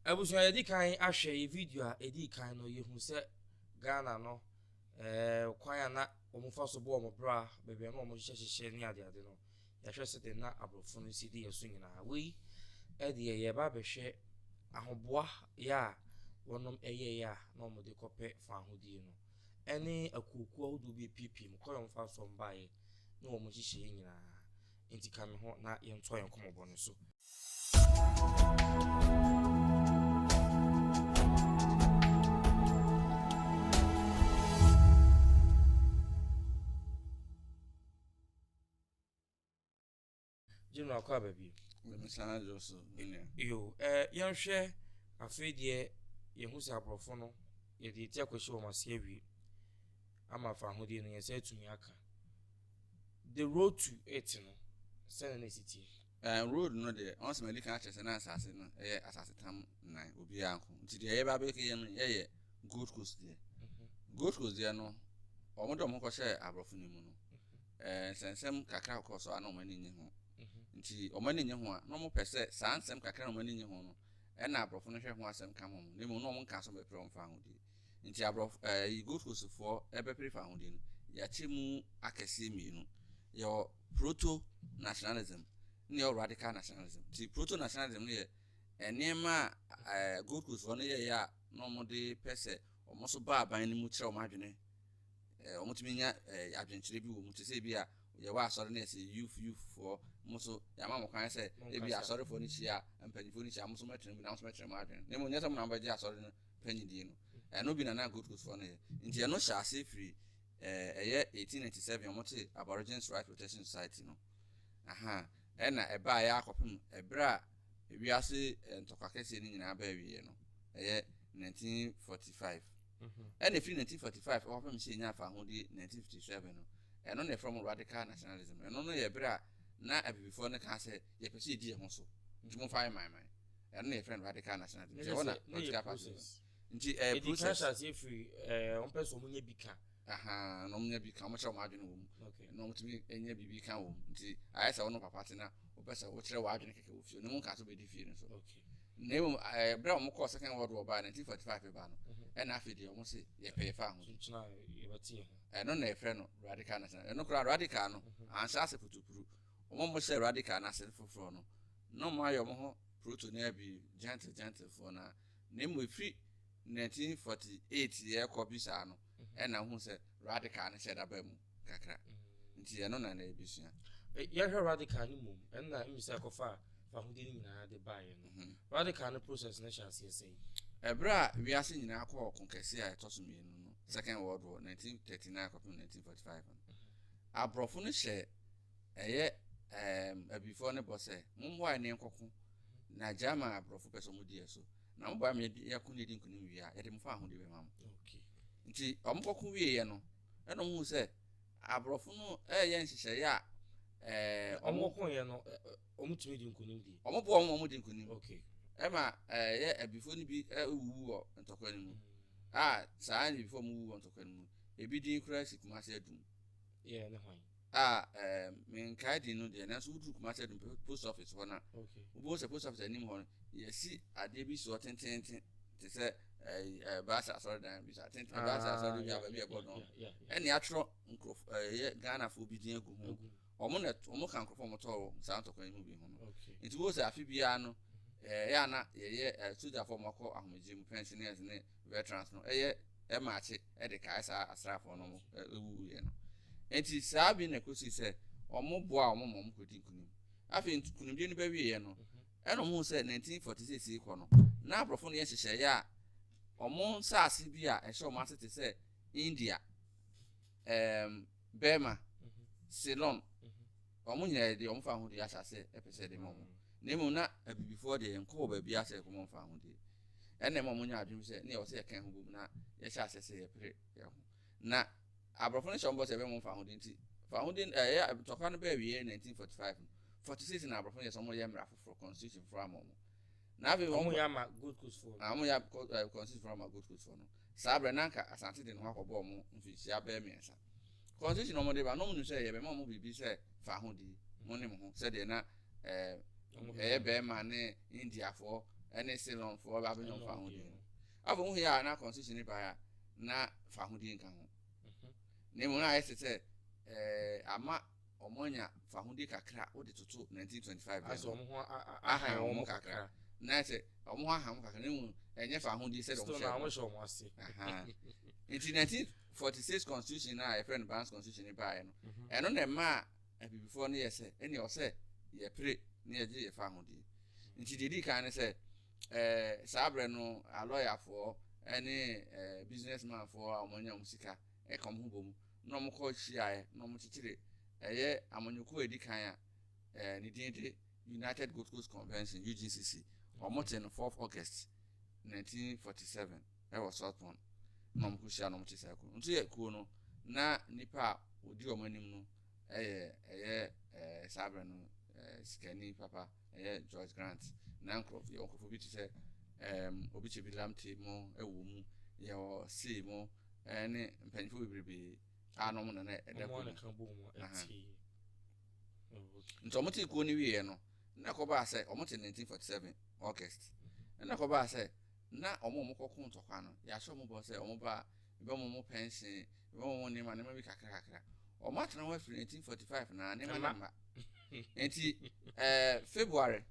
Abusua yɛdi kan ahwɛ yɛ video a ɛdii kan no, yɛhu sɛ Ghana no kwan a na wɔn fa so bɔ wɔn bra, baabi a na wɔn hyehyɛ hyehyɛ ne adeade no, yɛahwɛ sɛdeɛ na aborɔfo no si di yɛ so nyinaa. Wei ɛdeɛ yɛba abɛhwɛ ahoboa yɛ a wɔnom ɛyɛeɛ a na wɔn de kɔpɛ fahodie no, ɛne akuokuo ahodoɔ bi epiepie mu kwan a wɔn fa so wɔn baeɛ ne wɔn nhyehyɛeɛ nyinaa. Enti ka me ho na yɛntoa yɛn nkɔmmɔbɔ no so. General kɔ aba bio. Mesan dwo so menua. Yo, eh, yɛnhwɛ afei deɛ yɛhu sɛ aborɔfo no yɛde yɛti akɔhyɛ wɔn ase awie ama fa ahodie no yɛn nsa atumi aka. The road to it no, sɛnea na ɛsi teɛ. Eh, road no deɛ, ɔn sɛ madi kan akyerɛ sɛ na asase no ɛyɛ asase tam nan, obiara nko. Nti deɛ yɛba abɛyɛ no yɛyɛ Gold Coast deɛ. Gold Coast deɛ no, wɔn de wɔn ho kɔhyɛɛ aborɔfo no mu no, eh, nsɛnsɛm kakra kɔɔ so a na wɔn ani nye ho. Nti wɔn ani nye ho a, na wɔn pɛ sɛ saa nsɛm kakra na wɔn ani nye ho no, ɛna aborɔfo no hwɛ ho asɛm ka ho. Na mmom na wɔn nka so bɛpere wɔn fa ahodie. Nti aborɔfo ɛɛ Gold Coast foɔ ɛbɛpere fahodie no, yɛakyɛ mu akɛseɛ mmienu. Yɛwɔ proto nationalism ne yɛwɔ radical nationalism. Nti proto nationalism no yɛ nneɛma a ɛɛ Gold Coast foɔ no yɛeɛ a na wɔde pɛ sɛ wɔn nso ba aban no mu kyerɛ wɔn adwene. Ɛɛ wɔtumi nya ɛɛ adwenkyerɛ bi wɔ mu te sɛ ebi a yɛwɔ asɔre no yɛsɛ youth youth foɔ mo nso yɛama mo kwan sɛ ebi asɔrefoɔ no hyia mpanyinfoɔ no hyia mo nso mɛtena mu na mo nso mɛkyerɛ mo adwene. Na mmom nyɛ sɛ mo na mobɛgye asɔre no panyindie no. Ɛno bi na na Gold Coast foɔ no yɛ. Nti ɛno hyɛ aseɛ firi ɛɛ ɛyɛ 1897 wɔn te Aborigines Rights Protection Society no. Aha, ɛna ɛbaeɛ akɔpem ɛberɛ a wiase ntɔkwa kɛseɛ no nyinaa baa awieɛ no, ɛyɛ 1945. Ɛna ɛfiri 1945 ɛkɔpem sɛ yɛnya fahodie 1957 no, ɛno na yɛfrɛ mo radical nationalism. Ɛno no yɛ berɛ a na abibifoɔ no kaa sɛ yɛpɛ sɛ yɛdi yɛn ho so, nti momfa yɛ man man. Ɛno na yɛfrɛ no radical nationalism. Nti ɛhɔ na political party no. Nti ɛyɛ process. Ɛdi kan hyɛ aseɛ firi ɛɛ wɔn pɛ sɛ wɔn nya bi ka. Ahaa, na wɔn nya bi ka, wɔn kyerɛ wɔn adwene wɔ mu. Na wɔn tumi nya biribi ka wɔ mu. Nti ayɛ sɛ wɔn papa te na wɔpɛ sɛ wɔkyerɛ wɔn adwene kɛkɛ wɔ fie. Na wɔn nka so bɛdi fie no so. Na mmom ɛɛ bere a wɔn kɔɔ second world war baa 1945 ba no, ɛna afei deɛ wɔn se yɛpɛ yɛfa ho. Ɛno na yɛfrɛ no radical national. Ɛno koraa radical no anhyɛ ase putupuru. Wɔn a wɔhyɛ radical no ase foforɔ no, na wɔn ayɛ wɔn ho proto no abi gentle gentle foɔ no a, na mmom ɛfiri 1948 yɛrekɔ bi saa no, ɛna wohu sɛ radical no hyɛ da baa mu kakra. Nti ɛno na na yɛbɛsua. Yɛhwɛ radical no mmom, ɛno na mmisa ɛkɔfa fahodie no nyinaa de baeɛ no. Radical no process no hyɛ aseɛ sɛn? Ɛberɛ a wiase nyinaa kɔɔ ɔko kɛseɛ a ɛtɔ so mmienu no, Second World War, 1939 kɔpem 1945 no, aborɔfo no hyɛɛ ɛyɛ ɛɛm abibifoɔ no bɔ sɛ, mommoa yɛn na yɛnkɔko na German aborɔfo pɛ sɛ wɔdi yɛn so, na moboa ma yɛko na yɛdi nkonim wie a, yɛde mo fa ahode bɛma mo. Nti wɔkɔko wieeɛ no, ɛna wɔhu sɛ aborɔfo no ɛreyɛ nhyehyɛeɛ a ɛɛ wɔn kɔeɛ no wɔn tumi di nkonim di. Wɔn boa wɔn wɔn di nkonim. Okay. Ɛma ɛyɛ abibifoɔ no bi wuwu wɔ ntɔkwa no mu. A saa abibifoɔ wɔn wuwu wɔ ntɔkwa no mu. Ebi din koraa si Kumasi Adum. Yɛ ne hwan? A ɛɛ menkae din no deɛ, nanso woduru Kumasi Adum post office hɔ no a, wobɛhu sɛ post office anim hɔ no, yɛasi adeɛ bi si hɔ tententen te sɛ ɛɛ ɛɛ baasa asɔredan bi saa tenten baasa asɔredan bi a baabi a ɛbɔ dɔn ɛne atwerɛ nkurɔfo ɛyɛ Ghanafoɔ bi din agu ho. Wɔn na wɔn ka nkurɔfoɔ a wɔtɔɔ wɔ saa ntɔkwa yi mu bi ho no. Nti wohu sɛ afe biara no ɛyɛ a na yɛyɛ ɛɛ sogyafoɔ a wɔakɔ ahomegye mu pensioners ne veterans no ɛyɛ maakye de kae saa asraafoɔ no wuwuiɛ no. Enti saa bi na ɛkɔsii sɛ wɔboaa wɔn ma wɔkɔdii nkonim. Afei nkonimdie no bɛwieeɛ no, ɛna wɔhuu sɛ 1946 rekɔ no, na aborɔfo no yɛ nhyehyɛeɛ a wɔn nsaase bi a ɛhyɛ wɔn ase te sɛ India, um, Burma, Ceylon, wɔn nyinaa yɛde wɔn fa ahodie ahyɛ ase ɛpɛ sɛ ɛde ma wɔn. Na mmom na abibifoɔ deɛ yɛnkɔɔ baabi asɛ ɛkɔma wɔn fa ahodie. Ɛna ɛma wɔnya adwene sɛ ne ɛwɔ sɛ yɛka ho bom na yɛhyɛ aseɛ sɛ yɛpere yɛn ho. Na aborɔfo no hyɛ wɔn bɔ sɛ ɛbɛma wɔn fahodie nti, fahodie ɛyɛ ntɔkwa no bɛɛ wieɛ 1945 no, 46 na aborɔfo no yɛ sɛ wɔyɛ mmara foforɔ, constitution foforɔ ama wɔn. Na afei wɔn yɛ ama Gold Coast foɔ no. Wɔn yɛ constitution foforɔ ama Gold Coast foɔ no. Saa berɛ na anka Asante de ne ho akɔbɔ wɔn mfinhyia bɛyɛ mmiɛnsa. Constitution na wɔn de ba no, wɔn nim sɛ yɛbɛma wɔn biribi sɛ fahodie, mo ne mo ho, sɛdeɛ na ɛyɛ bɛrima ne Indiafoɔ. ne Ceylonfoɔ ba abɛnya wɔn fahodie no. Afei wohu yɛ a na constitution no baeɛ a na fahodie nka ho. Na mmom na ayɛ sɛ sɛ ɛɛ ama wɔn anya fahodie kakra wode toto 1925 deɛ no. Ahan wɔn kakra. Na ayɛ sɛ wɔn ho ahan wɔn kakra na mmom ɛnyɛ fahodie sɛdeɛ wɔn hyɛ wɔn ase. Nti 1946 constitution no a yɛfrɛ no Barnes constitution no baeɛ no, ɛno na ɛmaa Abibifoɔ no yɛ sɛ ɛnneɛ ɔsɛ yɛpere na yɛgye yɛn fahodie. Nti deɛ ɛdi kan ne sɛ, ɛɛ saa berɛ no alɔyafoɔ ne ɛɛ businessmanfoɔ a wɔanya wɔn sika ɛka wɔn ho bɔ mu na wɔkɔ hyiaeɛ na wɔkyekyere ɛyɛ amanyɔkuo a ɛdi kan a ɛɛ ne din de United Gold Coast Convention UGCC. Wɔte no 4 August 1947 ɛwɔ Saltpond na wɔkɔhyia na wɔte saa kuo no. Nso yɛ kuo no na nnipa a wɔdi wɔn anim no ɛyɛ ɛyɛ ɛɛ saa berɛ no ɛɛ sikani papa ɛyɛ George Grant na nkurɔfo yɛwɔ nkurɔfo bi te sɛ ɛɛm obi kyɛ bi lamte mo ɛwɔ mu yɛwɔ see mo ɛne mpanyinfo bebrebe a na wɔn na na ɛda kuo no nti wɔn te kuo no wieɛ no na ɛkɔbaa sɛ wɔn te 1947 August ɛna ɛkɔbaa sɛ na wɔn a wɔkɔko ntɔkwa no yɛahyɛ wɔn bɔ sɛ wɔn ba yɛbɛma wɔn pɛnsen yɛbɛma wɔn nneɛma nneɛma bi kakra kakra wɔn atena hɔ afiri 1945 na nneɛma no mma nti ɛɛ February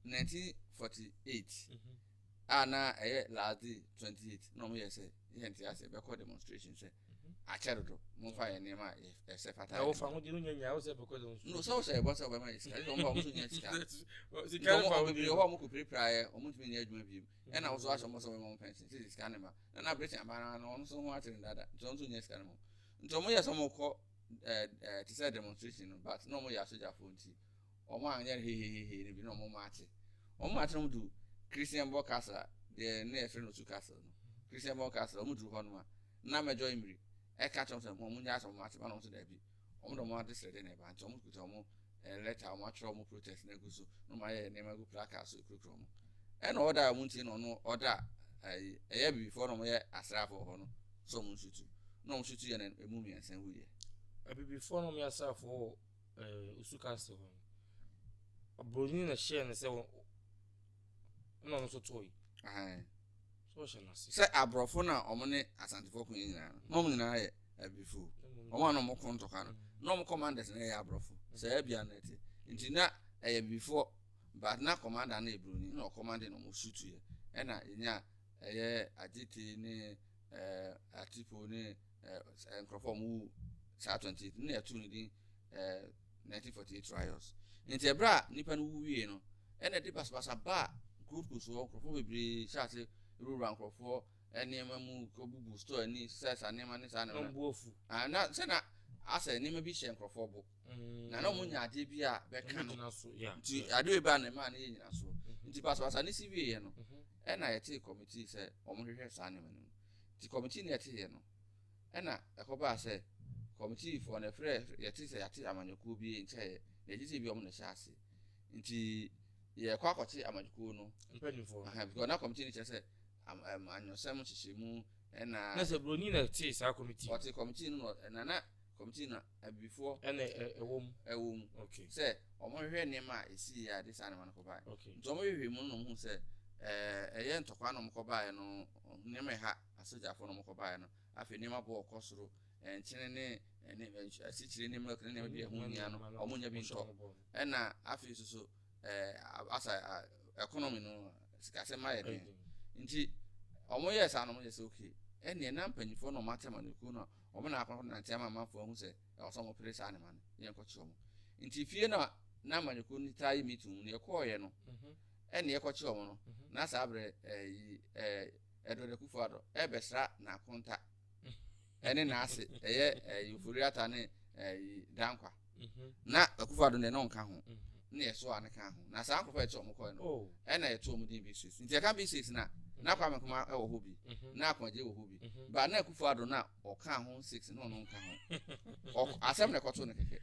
1948 mhm. a na ɛyɛ last day 28 na wɔn yɛ sɛ yɛn nti ase bɛkɔ demonstration sɛ mhm. akyɛ dodo momfa yɛn nneɛma a ɛsɛ fata yɛ. Ɛwɔ fa ho di no nyɛ nyaa wosɛ bɛkɔ demonstration. No sɛ wosɛ ɛbɔ sɛ ɔbɛma yɛ sika ɛsɛ wɔn ba wɔn nso nyɛ sika. Sika fa ho di. Bebree hɔ a wɔn kɔ pirepire ayɛ wɔn ntumi nyɛ adwuma biem ɛna wɔn nso ahyɛ wɔn sɛ wɔbɛma wɔn pɛnsen sɛ sika ne ma na na Britain aban no ɔno nso ho akyere no dada nti ɔno nso nyɛ sika no mu nti wɔn yɛ sɛ wɔn kɔ ɛɛ ɛɛ te sɛ demonstration no but na wɔn yɛ asogyafoɔ nti wɔn anyɛ no hehehehe no bi na wɔn maakye wɔn maakye no wɔn du Christian Bɔ Castle deɛ ne yɛfrɛ no Osu Castle no Christian Bɔ Castle wɔn duru hɔ nom a na Major Imri ɛka kyerɛ wɔn sɛ wɔn nyɛ asɛ wɔn maakye ba na wɔn nso daabi wɔn de wɔn ade srɛ de na ɛba nti wɔn kuta wɔn lɛta a wɔatwerɛ wɔn protest no agu so na wɔayɛ nneɛma agu placard so kurakura wɔn. Ɛna ɔda a wɔn ntie na ɔno ɔda ɛyi ɛyɛ abibifoɔ na wɔyɛ asraafoɔ hɔ no sɛ wɔn nsutu na wɔn nsutu yɛ no emu mmiɛnsa wuiɛ. Abibifoɔ na wɔyɛ asraafoɔ wɔ ɛɛ Osu Castle hɔ no, Broni na ɛhyɛɛ no sɛ ɛna ɔno nso tooe. Sɛ aborɔfo no a wɔn ne Asantefoɔ ko yɛ nyinaa no, na wɔn nyinaa yɛ abibifo. Wɔn a na wɔn ko ntɔkwa no, na wɔn commanders no yɛ aborɔfo. Saa bia na ɛte. Nti na ɛyɛ abibifoɔ, but na commander no yɛ buroni, na ɔcommande na wɔn shoot yɛ. Ɛna yɛnya ɛyɛ Agyete ne ɛɛ Atipo ne ɛɛ nkurɔfoɔ a wɔn wu saa 28 na yɛtoo ne din ɛɛ 1948 riots. Nti ɛberɛ a nnipa no wu wie no, ɛna ɛde basabasa baa Gold Coast hɔ. Nkurɔfoɔ bebree hyɛ ase wurawura nkurɔfoɔ nneɛma mu, kɔbubu store ani, sesa nneɛma ne saa nneɛma. Bu afu. Ah, na sɛ na asɛ nneɛma bi hyɛ nkurɔfoɔ bo. Na na wɔn nya adeɛ bi a bɛka no. Nti adeɛ bi ba na ɛmaa no yɛ nyinasoɔ. Nti basabasa ne si wieɛ no, ɛna yɛtee kɔmitii sɛ wɔn hwehwɛ saa nneɛma no mu. Nti kɔmitii no yɛteeɛ no, Ɛna ɛkɔbaa sɛ kɔmitiifoɔ no ɛfrɛ yɛte sɛ yɛate amanyɔkuo bi nkyɛeɛ na yɛgye sɛ bi wɔn na ɛhyɛ ase nti yɛkɔ akɔte amanyɔkuo no mpanimfoɔ no because na kɔmitii no kyerɛ sɛ amanyɔsɛm nhyehyɛmu ɛna na sɛ buroni na ɛte saa kɔmitii ɔte kɔmitii no na na kɔmitii no abibifoɔ ɛna ɛwɔ mu ɛwɔ mu okay sɛ wɔn hwehwɛ nneɛma a ɛsi yɛ a de saa nneɛma no kɔbaeɛ okay nti wɔn hwehwɛ mu no na wɔn hu sɛ ɛɛ ɛyɛ ntɔkwa na wɔn kɔbaeɛ no nneɛma ɛha Asogyafoɔ no wɔkɔbaeɛ no, afei nneɛma boɔ kɔ soro, nkyene ne ne asikyire ne milk ne nneɛma bi a ɛho hia no, wɔnnya bi ntɔ. Ɛna afei nso so ɛɛ asa economy no sikasɛm ayɛ den. Nti wɔyɛɛ saa no wɔyɛ sɛ okay, ɛnneɛ na mpanyinfoɔ na wɔate amanyɔkuo no a wɔn na akɔ nante ama amanfoɔ ahu sɛ ɛwɔ sɛ wɔpere saa nneɛma no, yɛnkɔkye wɔn. Nti fie no a na amanyɔkuo no taa yɛ meeting mu no yɛkɔɔeɛ no, ɛnna yɛkɔkye wɔn no, na saa berɛ ɛyi ɛɛ Edward Akufo-Addo rebɛsra n'akonta ɛne n'ase ɛyɛ ɛyi Ofori-Atta ne ɛyi Dankwa mhm. na Akufo-Addo deɛ na ɔnka ho mhm. ne yɛso a ne ka ho na saa nkorɔfoɔ yɛte wɔn kɔɛ no oh. ɛna yɛto wɔn din B6 nti ɛka B6 na na Kwame Nkrumah ɛwɔ hɔ bi mhm. na Akwagye wɔ hɔ bi ba na Akufo-Addo na ɔka ho 6 na ɔno nka ho asɛm na ɛkɔto no kɛkɛ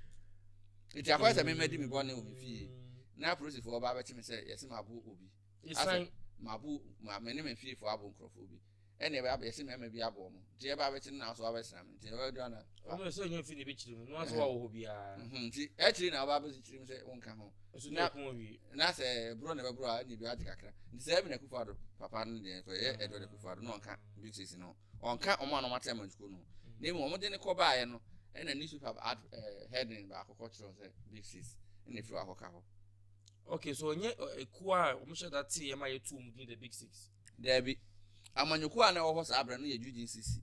nti akɔyɛ sɛ mɛmɛ di mi bɔne wɔ mi fie na apolisifoɔ ɔba abɛkye mi sɛ yɛsɛ ma abo obi. Esiane. Asɛ mabo ma me ne me fiefoɔ abo nkurɔfoɔ bi. Ɛna ɛbɛ abɛ yɛsɛ mmarima bi abɔ wɔn nti ɛbɛ abɛkye no na aso abɛsra me nti ɛbɛ dura na. Ɔno ɛsɛ ɔnyɛ mfi na ebi kyerɛ mu na wɔn wɔ hɔ biara. Nti akyiri na ɔba abɛsi kyerɛ mu sɛ wɔnka ho. Ɛso na ɛko awie. Na sɛ borɔ na ɛbɛborɔ a ɛna ebi agye kakra nti sɛ ɛbi na Akufo Addo papa no deɛ nso ɛyɛ Edward Akufo Addo na ɔnka Big Six no ɔnka wɔn a na wɔn ate amanyɔkuo no na emu wɔn de ne kɔ baeɛ no ɛna newspaper ad ɛɛ heading baako kɔ kyerɛ sɛ Big Six ɛna efiri hɔ akɔka hɔ. Okay, so ɔnyɛ ekuo a wɔn hyɛ da te yɛ ma yɛtu wɔn din the Big Six. Daabi. Amanyɔkuo a na ɛwɔ hɔ saa berɛ no yɛ UGCC.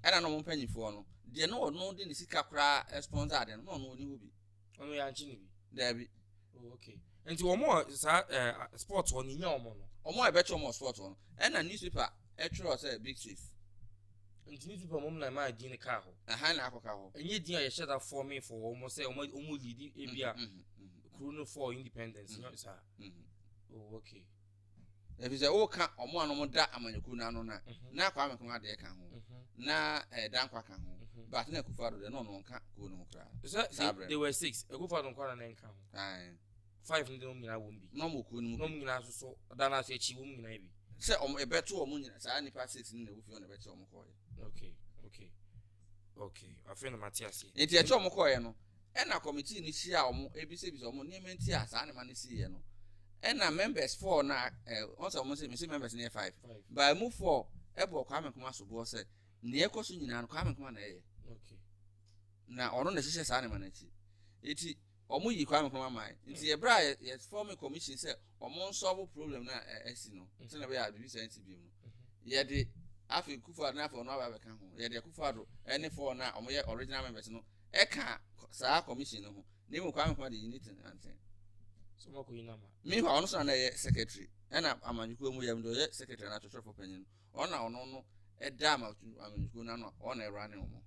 Ɛna na wɔn mpanimfoɔ no, deɛ na ɔno de ne sika koraa sponsor ade no, na ɔno ɔni hɔ bi. Ɔno yɛankye no bi. Daabi. Oh, okay. Nti wɔn a saa ɛɛ sport hɔ no nya wɔn no. Wɔn a ɛbɛkyɛ wɔn wɔ sport hɔ no, ɛna newspaper ɛtwerɛ sɛ Big Six. Nti newspaper mom na ɛmaa din no kaa hɔ. Ɛhan na akɔka hɔ. Ɛnyɛ din a yɛhyɛ da fɔme for wɔn sɛ wɔn wɔn lead ebi a kuro no for independence nyɛ saa. Oh, okay. Ɛfiri sɛ woka wɔn a wɔn da amanyɔkuo no ano no a, na Kwame Nkrumah deɛ ka ho, na eh, Dankwa ka ho, but na Akufo-Addo deɛ na ɔno ɔnka kuo no ho koraa. Sɛ they, they were six, Akufo-Addo nko ara na nka ho. Aye. Five no de wɔn nyinaa wɔm bi. Na wɔn kuo no mu bi. Na wɔn nyinaa nso so da no ase akyi wɔn nyinaa bi. Sɛ wɔn ɛbɛto wɔn nyinaa saa nipa six no na ɛwɔ fie hɔ na ɛbɛkyɛ wɔn kɔɔɛ. Okay. Afei na mate aseɛ. Nti ɛkyɛ wɔn kɔɔɛ no, Ɛna committee no hyiaa wɔn ebisabisa wɔn nneɛma nti a saa nneɛma no siiɛ no. Ɛna members four na ɛ wɔn sɛ wɔn sɛ mesi members no yɛ five. Baa mu four ɛbɔ Kwame Nkrumah soboɔ sɛ nea ɛkɔ so nyinaa no Kwame Nkrumah na ɛyɛ. Na ɔno na ɛhyehyɛ saa nneɛma no akyi. Eti wɔn yi Kwame Nkrumah mae. Nti ɛberɛ a yɛ form commission sɛ wɔn nsɔlve problem no a ɛsi no sɛnea ɛbɛyɛ a biribi saa nsi bio no yɛde afei Kufuor na afei ɔno aba abɛka ho yɛde Akufo-Addo ɛne four no a wɔyɛ original members no ɛka saa commission no ho na mmom Kwame Nkrumah de yi ne ti nanten. So mo akɔyi no ama. Meanwhile ɔno nso na na ɛyɛ secretary ɛna amanyɔkuo mu yɛ deɛ ɔyɛ secretary anaa atwerɛtwerɛfoɔ panyin no ɔno na ɔno no ɛda amanyɔkuo no ano a ɔno na ɛwura ne wɔn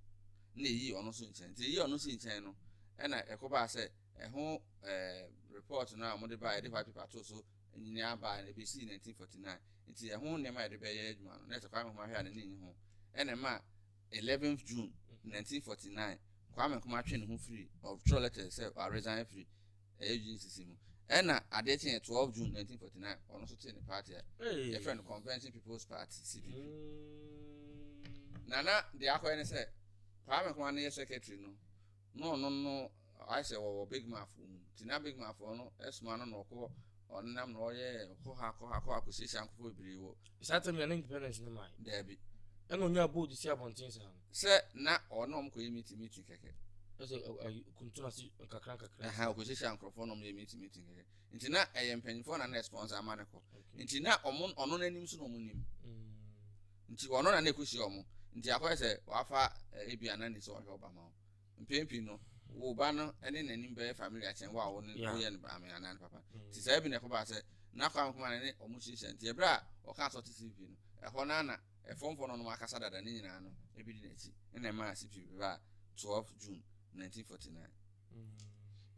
na ɛyi ɔno nso nkyɛn nti ɛyi ɔno nso nkyɛn no ɛna ɛkɔbaa sɛ ɛho ɛɛ report no a wɔde baa yɛde white paper to so nyinaa baa na ɛbɛsii 1949 nti ɛho nneɛma a yɛde bɛyɛ adwuma no na ɛsɛ Kwame Nkrumah hwɛ a n'ani nyi ho ɛna ɛma 11th June 1949 Kwame Nkrumah twe ne ho firi ɔtwerɛ letter sɛ ɔaresign afiri ɛyɛ UGCC mu ɛna adeɛ kyeeɛ 12 June 1949 ɔno nso tee ne party a yɛfrɛ no Convention People's Party CPP na na deɛ akɔyɛ ne sɛ Kwame Nkrumah no yɛ secretary no na ɔno no ayɛ sɛ wɔwɔ big man foɔ mu nti na big man foɔ no soma no na ɔkɔ ɔnenam na ɔyɛ ɔkɔ ha kɔ ha kɔ ha kɔhyiahyia nkurɔfoɔ bebree wɔ. Saa tam yɛ na independence no mae. Daabi. Ɛna ɔnyaa bold si abɔnten saa no. Sɛ na ɔne wɔn kɔyɛ meeting meeting kɛkɛ. Ɛsɛ ayi kuntun ase nkakra nkakra. Ɛha ɔkɔhyiahyia nkurɔfoɔ na wɔn yɛ meeting meeting kɛkɛ nti na ɛyɛ mpanyinfoɔ na na ɛsponsor ama no kɔ nti na wɔn ɔno n'anim so na wɔn nim. Nti ɔno na na ɛkɔhyia wɔn. Nti akɔyɛ sɛ wafa ebi a na ni sɛ ɔhwɛ ɔba ma wo. Mpɛn pii no, wo ba no ne n'anim bɛyɛ familiar kyɛn wo a wo ne woyɛ no maame anaa ne papa. Nti saa bi na ɛkɔbaa sɛ na Kwame Nkrumah ne wɔn hyiahyia. Nti ɛberɛ a ɔkaa sɛ ɔte CPP no, ɛhɔ no ara na ɛfɔmfoɔ no ɔnom akasa dada ne nyinaa no bi di n'akyi na ɛmaa CPP baa 12 June 1949.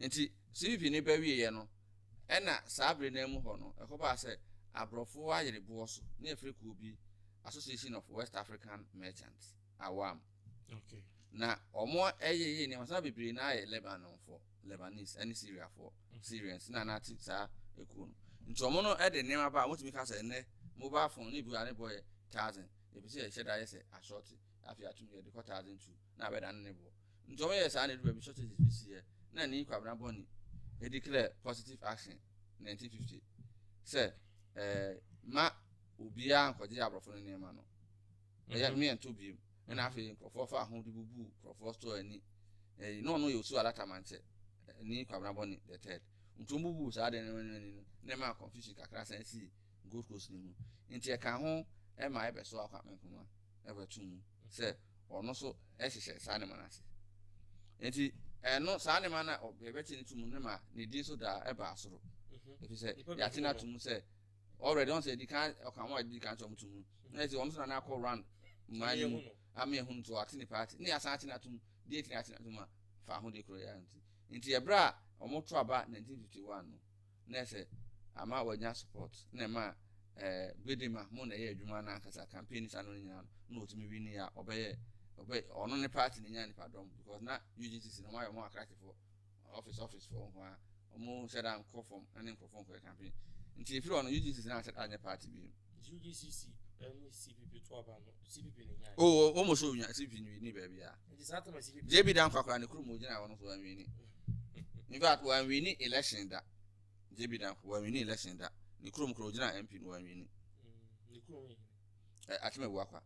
Nti CPP no ba wieɛ no, Ɛna saa bere no ara mu hɔ no, ɛkɔbaa sɛ aborɔfo ayere boɔ so na yɛfrɛ kuo bi Association of West African Merchants, AWAM. Okay. Na wɔn ɛyɛ yɛ nneɛma saa bebree na ayɛ Lebanonfoɔ, Lebanese ɛne Syriafoɔ, mm. Syrians na na ate saa ekuo no. Nti wɔn no ɛde nneɛma ba a wɔtumi ka sɛ ɛnɛ mobile phone ne bi a ne bɔ yɛ thousand, ebi sɛ yɛhyɛ da yɛ sɛ asɔɔte, afei atum yɛde kɔ 1,002 na abɛda ne boɔ. Nti ɔmo yɛɛ saa na edu baabi shortages bi siiɛ na Nii Kwabena Bonney declare positive action 1950 sɛ ɛɛ ma obiara nkɔgye aborɔfo no nneɛma no ɛyɛ mm-hmm. meɛntɔ biem ɛna afei nkurɔfoɔ fa ho de bubu nkurɔfoɔ store ani ɛyi na ɔno yɛ Osu Alata Mankyɛ Nii Kwabena Bonney the third nti ɔmo bubu saa de nneɛma no ani no na ɛma confusion kakra san sii Gold Coast no mu nti ɛka ho ɛma ɛbɛso Kwame Nkrumah ɛbɛto mu sɛ ɔno nso hyehyɛ saa nneɛma no ase. Nti ɛno saa nneɛma no a yɛbɛte no to mu no ma ne din so daa ɛbaa soro. Ɛfiri sɛ yɛate no ato mu sɛ already ɔn sɛ ɛdi kan ɔka wɔn a ɛdi kan kyɛ wɔn to mu. Na ɛsɛ wɔn nso na na akɔ round mmaa no mu ama ehu nti wɔate ne party ne yɛasan ate no ato mu deɛ ɛtumi ate no ato mu a fa ahodie koro yɛ nti. Nti ɛberɛ a wɔn to aba 1951 no na ɛsɛ ama wanya support na ɛma ɛɛ Gbedema mo na ɛyɛ adwuma no ankasa campaign saa no nyinaa no na ɔtumi wini a ɔbɛyɛ ɔbɛ ɔno ne party no nya nipadɔm because na UGCC no ɔmo ayɛ ɔmo akrakyefoɔ office office foɔ nko ara ɔmo hyɛ da nkɔ fam ne nkurɔfoɔ nkɔyɛ campaign nti efiri hɔ no UGCC no anhyɛ da anyɛ party bi. UGCC Ɛne CPP to aba no, CPP na nyae. Oh, wɔn so nya CPP ni baabi a. Nti saa time CPP. JB Danquah koraa ne kurom ogyina hɔ no so wɔn In fact, wɔn win election da. JB Danquah wɔn win election da. Ne kurom kora ogyina MP no wɔn win. Ne kurom yɛ. Ɛ Akyem Abuakwa.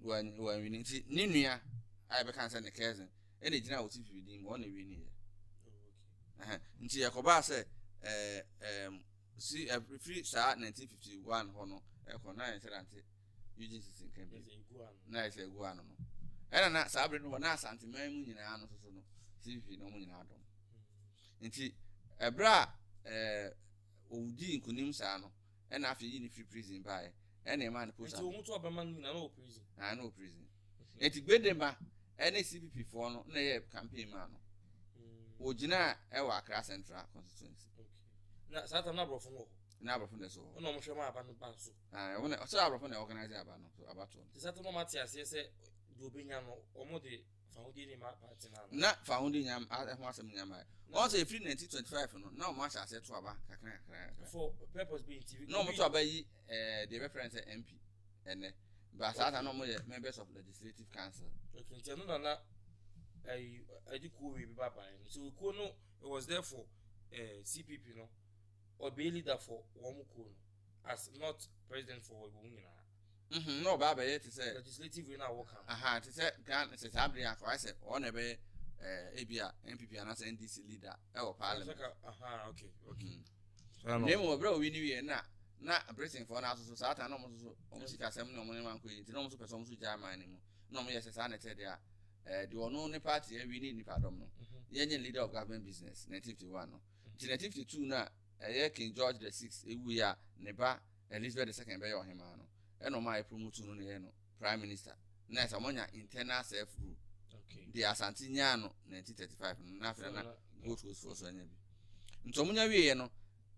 Wɔn win nti ne nua a yɛbɛka sɛ ne cousin ɛna egyina wɔ CPP din mu ɔna win yɛ. Nti ɛkɔbaa sɛ ɛɛ ɛɛm si ɛfiri saa 1951 hɔ no ɛkɔ na yɛn sɛ dante Eugene Sisi nka bi na yɛ sɛ egu ano no ɛna na saa abiri no hɔ na Asanteman mu nyinaa no soso no CPP na wɔn nyinaa dɔm nti ɛberɛ a ɔwudi nkunim saa no ɛna afei yi ne firi prison baeɛ ɛna ɛma ne post. Nti wɔn to abɛma no nyinaa na wɔ prison. Na wɔ prison nti Gbedema ɛne CPP foɔ no na ɛyɛ campaign maa no. Wɔgyina ɛwɔ Accra Central constituency. Na saa time na aborɔfo no wɔ hɔ. Na aborɔfo na ɛso hɔ. Ɛna wɔn hwɛ ma aba no ba so. Wɔn na ɔsɛ aborɔfo na organize aba no so abatoɔ no. Te saa time wɔn ate aseɛ sɛ deɛ obenya no wɔn de fahodie ne ma party na. Na fahodie nya ɛho asɛm nya ma yɛ. Wɔn sɛ efiri 1925 no na wɔn ahyɛ aseɛ to aba kakra kakra kakra. For purpose bi nti. Na wɔn to aba yi deɛ ɛbɛfrɛ no sɛ MP ɛnɛ. Ba saa time na wɔn yɛ members of legislative council. Okay, nti ɛno na na ɛyi ɛde kuo wei bi ba ban no so kuo no, it was there for CPP no, ɔbɛyɛ leader for wɔn kuo no as not president for wɔn nyinaa. Na ɔbaa bɛyɛ te sɛ legislative wei na wɔka. Aha, te sɛ Ghana sɛ saa abiri akɔ ayɛ sɛ ɔno na ɛbɛyɛ ebi a NPP anaasɛ NDC leader ɛwɔ parliament. Aha, okay. Na emu ɔbrɛ owi ni wie na Britain foɔ no asoso saa ta na ɔmo soso ɔmo sika asɛm ne ɔmo nneɛma nkɔ yi nti na ɔmo nso pɛ sɛ ɔmo nso gya aman ne mu na ɔmo yɛ sɛ saa na ɛtɛ deɛ a deɛ ɔno ne party awi ne nipadɔm no yɛnyɛ leader of government business 1951 no. Nti 1952 no a ɛyɛ King George the Sixth ewu yi a ne ba Elizabeth the Second bɛyɛ ɔhemaa no, ɛna ɔmo ayɛ promote no na ɛyɛ no prime minister na ɛsɛ ɔmo nya internal self rule. Deɛ Asante nyaa no 1935 no na afei na Gold Coast foɔ so anya bi. Nti ɔmo nya wieɛ no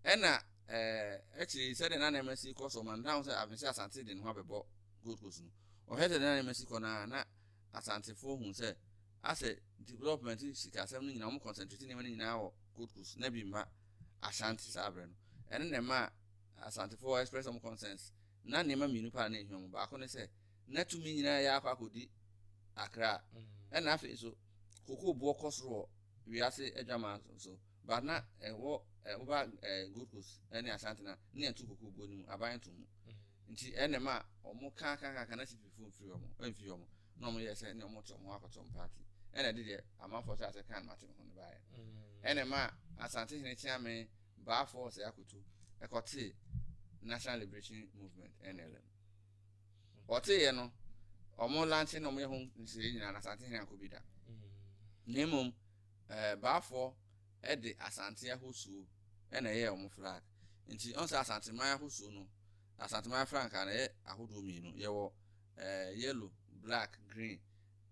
ɛna akyire sɛdeɛ na nneɛma si kɔ so ɔmo ntam sɛ abɛnsi Asante de ne ho abɛbɔ Gold Coast no, ɔhwɛ sɛ na nneɛma si kɔ na Asantefoɔ hu sɛ asɛ development sikasɛm no nyinaa ɔmo concentrate nneɛma no nyinaa wɔ Gold Coast na bi mma Ashanti saa berɛ no. Ɛno na ɛma Asantefoɔ express ɔmo concerns na nneɛma mmienu paa na ehia ɔmo. Baako ne sɛ na tumi nyinaa yɛ akɔ akɔdi Accra, ɛna afei nso koko boɔ kɔ soro wɔ wiase adwaman so, but na ɛwɔ woba Gold Coast ɛne Ashanti na ne yɛn to koko boɔ no mu aban to mu. Nti ɛna ɛma ɔmo ka ka ka ka na CPP foɔ mfiri ɔmo ɛmfiri ɔmo na ɔmo yɛ sɛ ne ɔmo te ɔmo ho akɔtɔ ɔmo party ɛna ɛde deɛ amanfoɔ hyɛ ase kan mate ho no baeɛ. Ɛna ɛma Asante hene Kyeame Baafoɔ sɛ akoto ɛkɔtee National Liberation Movement NLM. Ɔteeɛ no ɔmo launch na ɔmo yɛ ho nhyehyɛeɛ nyinaa na Asante hene ankɔ bi da. Na mmom Baafoɔ ɛde Asante ahosuo ɛna ɛyɛ ɔmo flag. Nti ɔn sɛ Asanteman ahosuo no, Asanteman frankaa na ɛyɛ ahodoɔ mmienu. Yɛwɔ yellow, black, green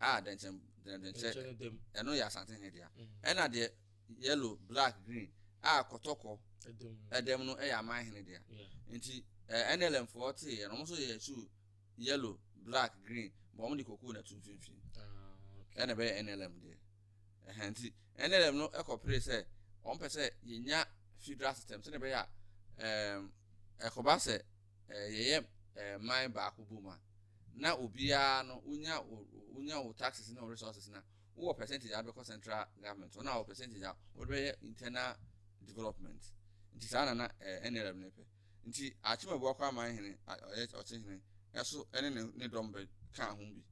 a dɛnkyɛn dɛnkyɛn ɛno yɛ Asante hene dea. Ɛna deɛ yellow, black, green a kɔtɔkɔ ɛdɛm no ɛyɛ aman hene dea. Nti NLM foɔ teeɛ no ɔmo nso yɛ su yellow, black, green but ɔmo de koko na ɛto mfimfini. Ɛna ɛbɛyɛ NLM deɛ. Ɛhɛn, nti NLM no ɛkɔpere sɛ wɔn pɛ sɛ yɛnya federal system sɛdeɛ ɛbɛyɛ a ɛkɔba sɛ yɛyɛ man baako bom a na obiara no wonya wo taxes ne wo resources na wowɔ percentage a wode bɛkɔ central government na wɔ percentage a wode bɛyɛ internal development. Nti saa na NLM no pɛ. Nti Akyem Abuakwa aman hene ɔyɛ ɔkye hene ɛso ɛne ne dɔm bɛ ka ho bi.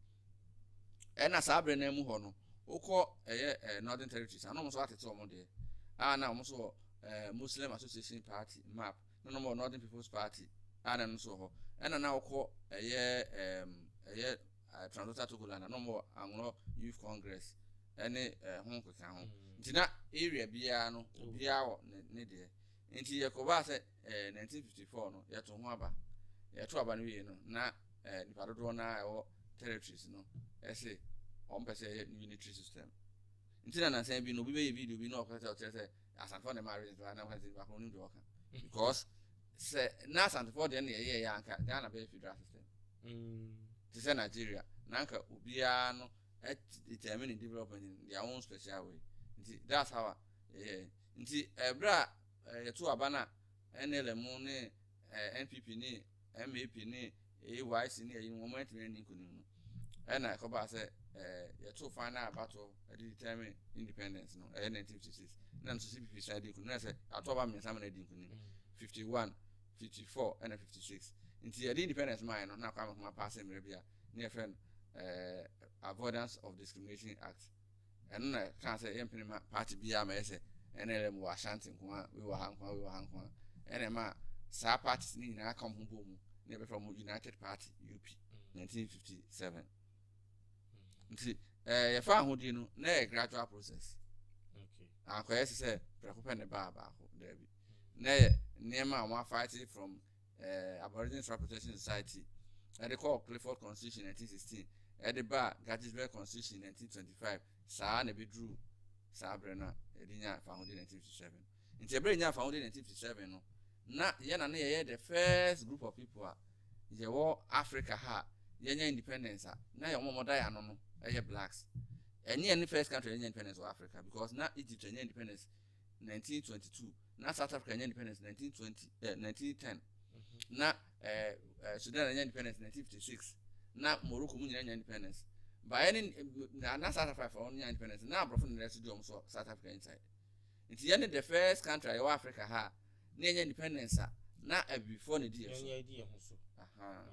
Ɛna saa abere no mu hɔ no wokɔ ɛyɛ Northern Territories ana ɔmo nso atete ɔmo deɛ a na ɔmo nso wɔ Muslim Association Party, MAP, na ɔmo wɔ Northern People's Party a na ɛno nso wɔ hɔ. Ɛna na wokɔ ɛyɛ Trans-Volta Togoland na ɔmo wɔ Anlo Youth Congress ɛne ho nkeka ho. Nti na area biara no obiara wɔ ne deɛ. Nti yɛkɔbaa sɛ 1954 no yɛto ho aba. Yɛto aba no wie no na nipa dodoɔ naa ɛwɔ territories no ɛsɛ wɔn pɛ sɛ ɛyɛ unitary system. Nti na nansan bi no obi bɛyɛ video bi na ɔkɔ sɛ ɔkyerɛ sɛ Asantefoɔ na ɛma regions ba na ɔka sɛ nipa koro onim deɛ ɔka, because sɛ na Asantefoɔ deɛ no yɛyɛ yɛ anka Ghana bɛyɛ federal system te sɛ Nigeria na anka obiara no determine development in their own special way. Nti that's how yɛyɛ. Nti ɛberɛ a yɛto aba no a NLM ne NPP ne MAP ne AYC ne ayi no wɔn antumi anni nkonim no, ɛna ɛkɔbaa sɛ ɛɛ yɛtoo final abatoɔ ɛde determine independence no, ɛyɛ 1956, na nso CPP san di nkonim, na sɛ ato aba mmiɛnsa ma no adi nkonim, 51, 54 ɛna 56. Nti yɛde independence maa yɛ no, na Kwame Nkrumah paase mmerɛ bi a ne yɛfrɛ no Avoidance of Discrimination Act. Ɛno na ɛkaa sɛ yɛmpene ma party biara ma ɛyɛ sɛ NLM wɔ Ashanti nko a, wei wɔ ha nko a, wei wɔ ha nko a. Ɛna ɛma saa parties no nyinaa ka wɔn ho bɔ mu na yɛbɛfrɛ wɔn United Party, UP, 1957. Nti yɛfa ahodie no na ɛyɛ gradual process. Ankɔyɛ sɛ prɛko pɛ ne baa baako, daabi. Na ɛyɛ nneɛma a wɔn afight from Aborigines Right Protection Society ɛde kɔɔ Clifford Constitution 1916, ɛde baa Guggisberg Constitution 1925, saa na ɛbɛduru saa berɛ no a yɛde nya fahodie 1957. Nti ɛberɛ nya fahodie 1957 no, na yɛn na ne yɛyɛ the first group of people a yɛwɔ Africa ha a yɛnya independence a na yɛn wɔn a wɔda yɛn ano no ɛyɛ blacks. Ɛnyɛ yɛn ne first country a yɛnya independence wɔ Africa, because na Egypt anya independence 1922, na South Africa anya independence 1920, 1910, na Sudan anya independence 1956, na Morocco mu nyinaa anya independence. Baayɛ ne na South Africa fɔ nya independence na aborɔfo na ɛso di wɔn so South Africa inside. Nti yɛn ne the first country a yɛwɔ Africa ha a na yɛnya independence a na abibifoɔ na di yɛn so. Yɛn yɛ di yɛn ho so. Aha.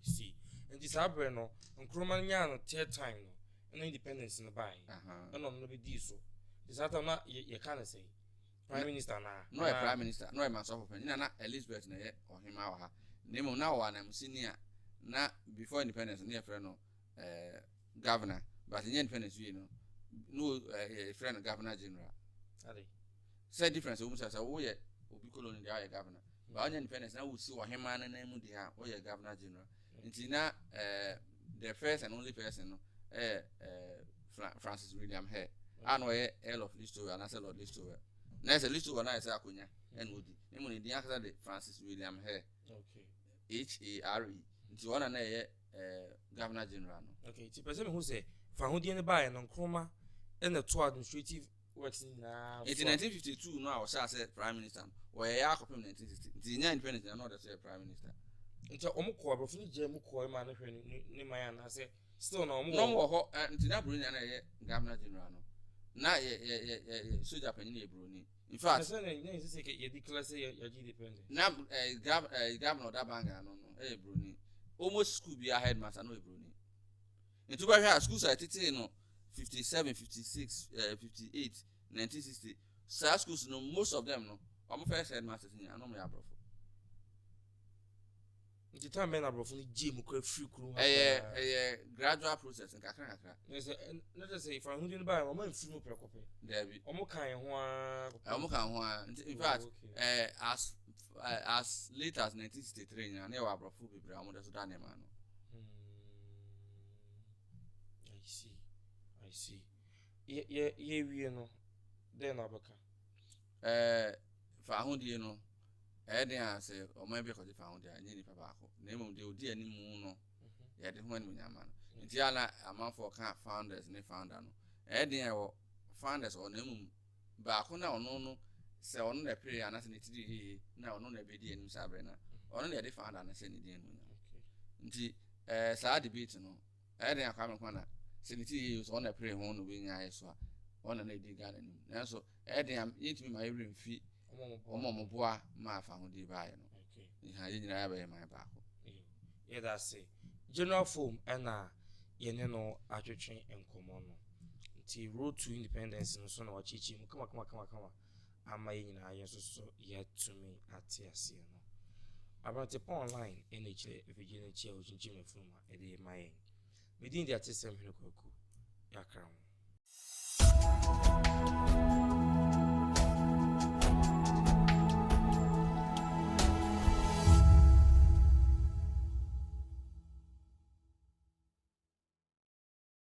I see. Nti saa berɛ no, Nkrumah nyaa no third time no, ɛna independence no baeɛ. Ɛna ɔno no bɛdii so. Nti saa time na yɛka ne sɛ prime minister naa? Na ɔyɛ prime minister, na ɔyɛ mansɔfo panyin, na Elizabeth na ɛyɛ ɔhema wɔ ha. Na mmom na ɔwɔ ananmusini a na before independence no yɛfrɛ no governor, but nyɛ independence wie no no yɛfrɛ no governor general. Ade. Sɛ difference wɔ mu sɛ woyɛ obi colony deɛ, woyɛ governor, but wonya independence na wosi ɔhema no nan mu deɛ a, woyɛ governor general. Nti na the first and only person no ɛyɛ Francis William Hare a na ɔyɛ Earl of Listowel anaasɛ Lord Listowel. Na ɛsɛ Listowel na ayɛ sɛ akonnwa ɛna odi ne mu, ne din ankasa de Francis William Hare. Hare. Nti wɔn na ɛyɛ governor general no. Okay, nti pɛ sɛ mehu sɛ fahodie no baeɛ no, Nkrumah ɛna to administrative works no nyinaa Nti so a- 1952 no a ɔhyɛ ase prime minister no, wɔyɛ yɛ akɔpem 1960. Nti nya independence na ɔda so yɛ prime minister. Nti ɔmo kɔ, aborɔfo no gyaa mu kɔɔ ma no hwɛ ne man anaasɛ still na ɔmo Na ɔmo wɔ hɔ nti na buroni na ɛyɛ governor general no, na yɛ yɛ yɛ yɛ yɛ soja panyin yɛ buroni in fact. Na sɛ na yɛ sɛ yɛ declare sɛ yɛgye independence. Na governor ɔda banga no ɛyɛ buroni. Almost school bi a headmaster no yɛ buroni. Nti wobɛhwɛ a, schools a yɛtetee no 57, 56, 58, 1960, saa schools no, most of them no, ɔmo first headmasters nyinaa na ɔmo yɛ aborɔfo. Nti time bɛn na aborɔfo no gyee mu kora firi kurom ha Ɛyɛ koraa? Ɛyɛ gradual process, nkakra nkakra. Na sɛ na kyerɛ sɛ fahodie no baeɛ no, ɔmo amfiri mu prɛko pɛ? Daabi. Ɔmo ka yɛn ho ara kɔpem- Ɔmo ka ho a. Nti in fact, Oh, okay. As late as 1963 nyinaa na yɛwɔ aborɔfo bebree a ɔmo de so da nneɛma ano. I see. I see. Yɛ wie no, dɛn na wobɛka? Fa ahodie no, ɛyɛ den a sɛ ɔman bi kɔgye fa ahodie a, ɛnyɛ nipa baako, na mmom deɛ odi anim no yɛde ho animuonyam ma no. Nti a na amanfoɔ ka founders ne founder no, ɛyɛ den a ɛwɔ founders wɔ, na mmom baako na ɔno no sɛ ɔno na ɛpere anaasɛ ne tiri yie na ɔno na ɛbɛdi anim saa berɛ no a, ɔno na yɛde founder no hyɛ ne din animuonyam. Nti saa debate no, ɛyɛ den a Kwame Nkrumah na sɛ ne tiri yie sɛ ɔno na ɛpere ho na obɛnya ayɛ so a, ɔno na ɛdi Ghana anim, nanso ɛyɛ den a yɛntumi ma yɛwerɛ mfi Ɔmo a wɔn a wɔboa ma afahodie baeɛ no. Ha yɛn nyinaa yɛbɛyɛ man baako. Yɛda ase. General Foam ɛna yɛne no atwetwe nkɔmmɔ no. Nti Road to Independence no so na wakyerɛkyerɛ mu kama kama kama kama ama yɛn nyinaa yɛn nso so yɛatumi ate aseɛ no. Aberante pa online ɛna ɛkyerɛ afidie no akyi a ɔkyinkyim n'afurum a ɛde ma yɛn. Medin de Atesɛm Hene Kwaku. Yɛakra ho.